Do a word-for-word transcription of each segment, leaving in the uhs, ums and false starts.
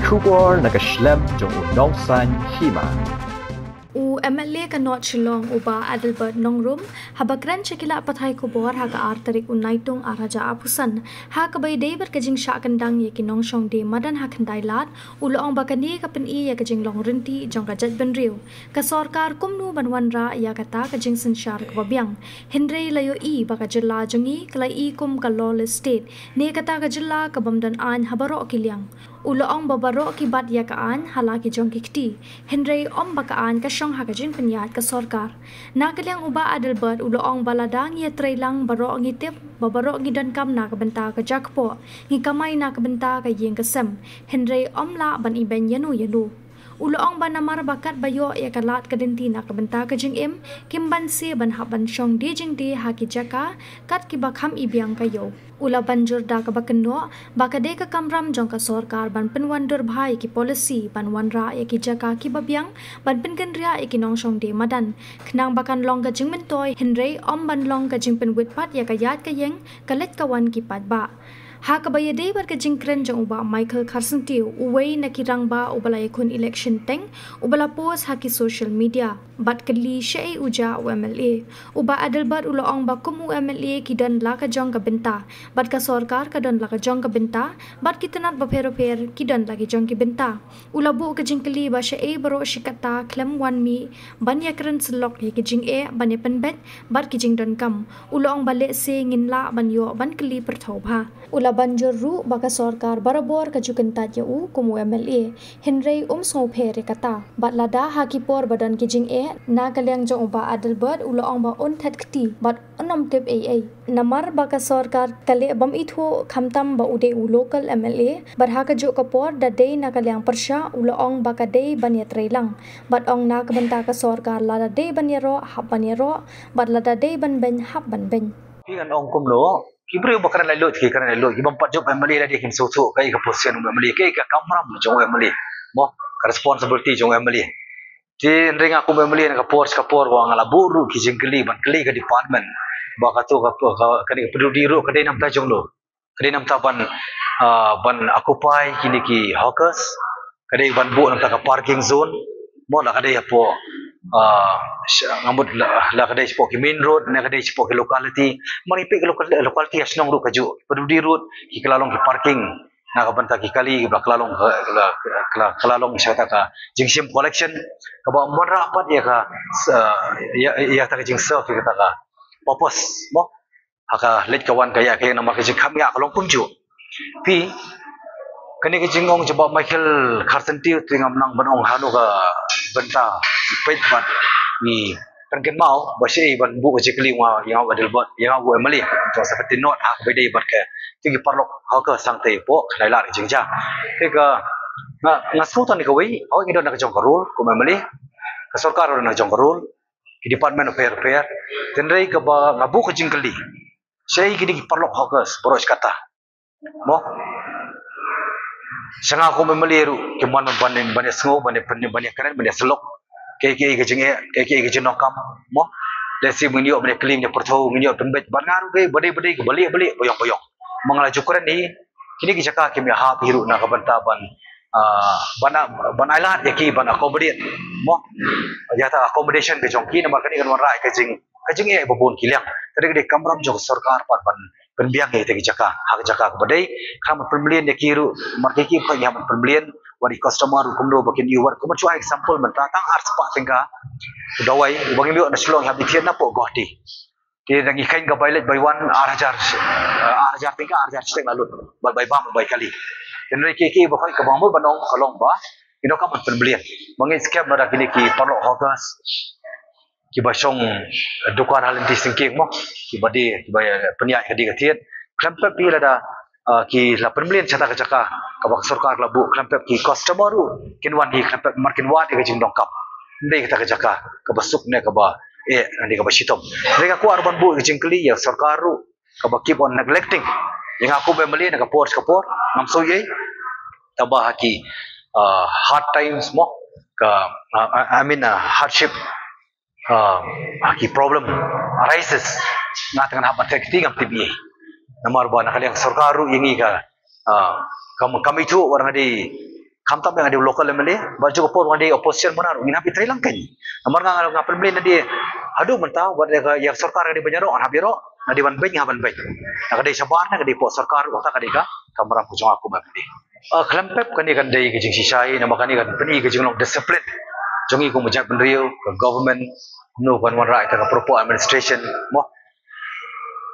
Khubor na ka shlem jong u nongsan hima. U M L A ka North Shillong, u Bah Adelbert Nongrum, haba kren sha ki lad pathai khubor ha ka ar tarik u Naitung ar hajar arphew san, ha kaba ïadei bad ka jingshah kyndang ïa ki nongshong die madan ha Khyndailad, u la ong ba kane ka pyni ïa ka jinglong rynti jong ka jaitbynriew. Ka sorkar kumno ban wanrah ïa kata ka jingsynshar kaba biang. Hynrei la ïohi ba ka jylla jong ngi ka la i kum ka lawless state, ne kata ka jylla ka bym don aiñ ha baroh ki liang. U la ong ba baroh ki bat ïa ka aiñ ha la ki jong ki kti. Hynrei ym ba ka aiñ ka shong ha ka jingpynïaid ka sorkar. Na ka liang u Bah Adelbert u la ong ba lada ngi ïatreilang baroh ngi tip ba baroh ngi donkam na ka bynta ka jakpoh, ngi kamai na ka bynta ka ïing ka sem. Hynrei ym lah ban ibeiñ ïano ïano. U la ong ba namar ba katba ïoh ïa ka lad ka lynti na ka bynta ka jingim, kim banse ban hap ban shong die jingdie ha ki jaka kat kiba kham ibiang ka ïew. U la ban jur da kaba kynnoh ba ka dei ka kamram jong ka sorkar ban pynwandur bha ïa ki policy ban wanrah ïa ki jaka kiba biang ban pynkynriah ïa ki nongshong die madan, khnang ba kan long ka jingmyntoi, hynrei ym ban long ka jingpynwit pat ïa ka ïaid ka ïeng, ka leit ka wan ki paidbah. Ha kaba ïadei bad ka jingkren jong u Bah Michael Kharsyntiew, uwei na ki rangbah uba la ïakhun election teng, uba la post ha ki social media bad kylli shaei u jia u M L A, u Bah Adelbert u la ong ba kum u M L A ki don la ka jong ka bynta, bad ka sorkar ka don la ka jong ka bynta, bad ki tnat bapher bapher ki don la ki jong ki bynta. U la buh ka jingkylli ba shaei baroh shi katta khlem wan mih ban ïakren syllok ïa ki jingeh ban ïapynbeit bad ki jingdonkam. U la ong ba lehse ngin lah ban ïoh ban kylli pyrthew bha. U la ban jur ruh ba ka sorkar barabor ka ju kyntait ïa u kum u M L A. Hynrei um sngewpher ïa kata. Bad lada ha ki por ba don ki jingeh na ka liang jong u Bah Adelbert, u la ong ba un thet kti bad un ym tip ei ei. Namar ba ka sorkar ka leh bym ithuh khamtam ba u dei u local M L A, bad ha kajuh ka por da dei na ka liang pyrshah u la ong ba ka dei ban ïatreilang. Bad ong na ka bynta ka sorkar lada dei ban ïaroh hap ban ïaroh, bad lada dei ban beiñ hap ban beiñ. Phi ngan ong kumno, ki briew ba kren laitluid ki kren laitluid, ki bym pat jop M L A lade kim sngewthuh kaei ka position u M L A, kaei ka kamram jong u M L A, mo, ka responsibility jong u M L A. Te hynrei nga kum M L A na ka por sha ka por, wa nga la buh ruh ki jingkylli ban kylli ka department ba kato ka, ka, ka, ka P W D ruh ka dei namta jong no, ka dei namta ban, ah, ban occupy kine ki hawkers, ka dei ban buh namta ka parking zone, mo, la ka dei hapoh, ah, sh-, nga mut la, la ka dei shapoh ki main road, ne ka dei shapoh ki locality, mar ipei ki local-, locality ha shnong ruh kajuh, P W D ruh ki kylla long ki parking na ka bynta ki kali ba kylla long ka, ka, ka, ka, kylla long sha kata ka jingshim collection kaba ym wanrah pat ïa ka, sa-, ïa, ïa kata ka jingserve ïa kata ka purpose, mo, ha ka leit ka wan ka ïaid ka ïeng, namar ka jingkham ïa ka long kumjuh. Phi, kane ka jingong jong Bah Michael Kharsyntiew te ngam nang ban ong hano ka bynta, peit bad ngi pynkynmaw ba shaei ban buh ka jingkylli ïa nga, ïa nga u Adelbert, ïa nga u M L A jong seventeen North, ha kaba ïadei bad ka, te ki paralok hawker sangtei hapoh Khyndailad ka jingjia. Te ka, nga, nga sngewthuh ne kawei, hooid ngi don na ka jong ka role kum M L A, ka sorkar don na ka jong ka role, ki department bapher bapher. Hynrei kaba nga buh ka jingkylli, shaei kine ki paralok hawkers baroh shi katta, mo? Sha nga kum M L A ruh kim wan ban, ban ïasngew, ban, ban, ban ïakren, ban ïasyllok. Kaei kaei ka jingeh, kaei kaei ka jingdonkam, mo? Lehse ngin ïoh ban ïakylli, ban ïapyrthew, ngin ïoh pynbeit. Bad nga ruh kaei ba dei ba dei, kaba lieh ba lieh, ba ïong ba ïong, ma nga la ju kren hi. Kine ki jaka kim ïahap hi ruh na ka bynta ban, ah, ban, ban ailad ïa ki, ban accommodate, mo? Ïa kata accommodation ka jong ki, namar kane kan wanrah ïa ka jing, ka jingeh ba bun ki liang. Te ka dei ka kamram jong ka sorkar pat ban pynbiang ïa kita ki jaka ha ka jaka kaba dei. Khnang ban pynmlien ïa ki ruh, namar ki ki ba ngi hap ban pynmlien, wat i customer ruh kumno ba kin ïoh, wat kum ban shu ai example mynta, tang ar spah tyngka u dawai uba ngim ïoh na Shillong, hap ban thied napoh Guwahati. Te da ngi kheiñ ka bai leit bai wan, ar hajar, eh, ar hajar tyngka, ar hajar shiteng la lut, bad bai bam bai kali. Hynrei kiei kiei ba kheiñ, kaba mut ban ong ka long ba, you know, ka ban pynmlien. Ba ngeit skhem lada kine ki paralok hawkers kiba shong, eh, dukan ha lynti syngkien, mo, kiba die, kiba, eh, pynïaid ka die ka thied, khlem pep hi lada, ah, ki la pynmlien sha kata ka jaka kaba ka sorkar ka la buh, khlem pep ki customer ruh kin wan hi, khlem pep, namar kin wad ïa ka jingdonkam. Ym dei kata ka jaka kaba suk ne kaba eh, ne kaba shitom. Te nga kwah ruh ban buh ka jingkylli ïa ka sorkar ruh kaba keep on neglecting ïa nga kum M L A na ka por sha ka por, ngam sngew ei. Tangba ha ki, ah, hard times, mo, ka, ah, I mean, ah, hardship, ah, ha ki problem arises, nga te ngan hap ban thet kti, ngam tip ei. Namar ba na ka liang sorkar ruh ïa ngi ka, ah, kam, kam ithuh wat nga dei Khamtam nga dei local M L A, bad jong ka por nga dei opposition mo naduh, ngin hap ïatreilang kein. Namar nga, nga pynbeit na dei haduh mynta, wat ïa ka, ïa ka sorkar ka dei ban ïaroh, hap ïaroh, nga dei ban beiñ, hap ban beiñ. Na ka dei shabar, na ka dei pok sorkar, wat ka dei ka kamram ka jong nga kum M L A. Ah, khlem pep kane kan dei ka jingshisha, namar kane kan pyni ka jinglong discipline jong ngi kum ka jaitbynriew, ka government, kumno kan wanrah ïa ka proper administration, mo.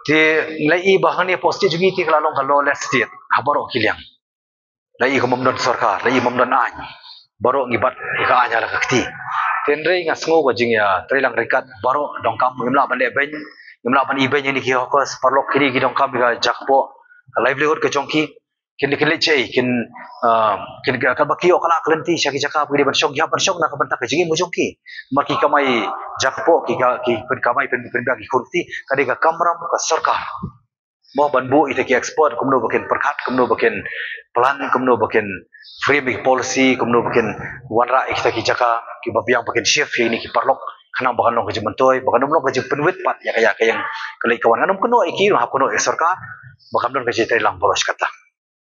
Te ngi la i ba hangne pok state jong ngi te ka la long ka lawless state ha baroh ki liang. La i kumba ym don sorkar, la i kumba ym don aiñ. Baroh ngi bat ïa ka aiñ ha la ka kti. Te hynrei nga sngew ka jingïatreilang ryngkat baroh donkam, ngim lah ban leh beiñ, ngim lah ban i beiñ ïa kine ki hawkers, paralok kine ki donkam ïa ka jaka poh, ka livelihood ka jong ki. Kin, kin leit shaei, kin, ah, kin, katba ki ïoh ka la ka lynti sha ki jaka ba ki dei ban shong, ki hap ban shong na ka bynta ka jingim ka jong ki. Namar ki kamai jaka poh, ki ka, ki pynkamai, pyn, pynbiang ki khun kti, ka dei ka kamram ka sorkar. Mo, ban buh ïa kita ki expert, kumno ba kin pyrkhat, kumno ba kin plan, kumno ba kin frame ïa ki policy, kumno ba kin wanrah ïa kita ki jaka kiba biang, ba kin shift ïa kine ki paralok, khnang ba kan long ka jingmyntoi, ba kan ym long ka jingpynwit pat ïa ka, ïa ka ïing ka leit ka wan. Ngan ym kynnoh ïa ki, hap kynnoh ïa ka sorkar, ba kam don ka jingtreilang baroh shi katta.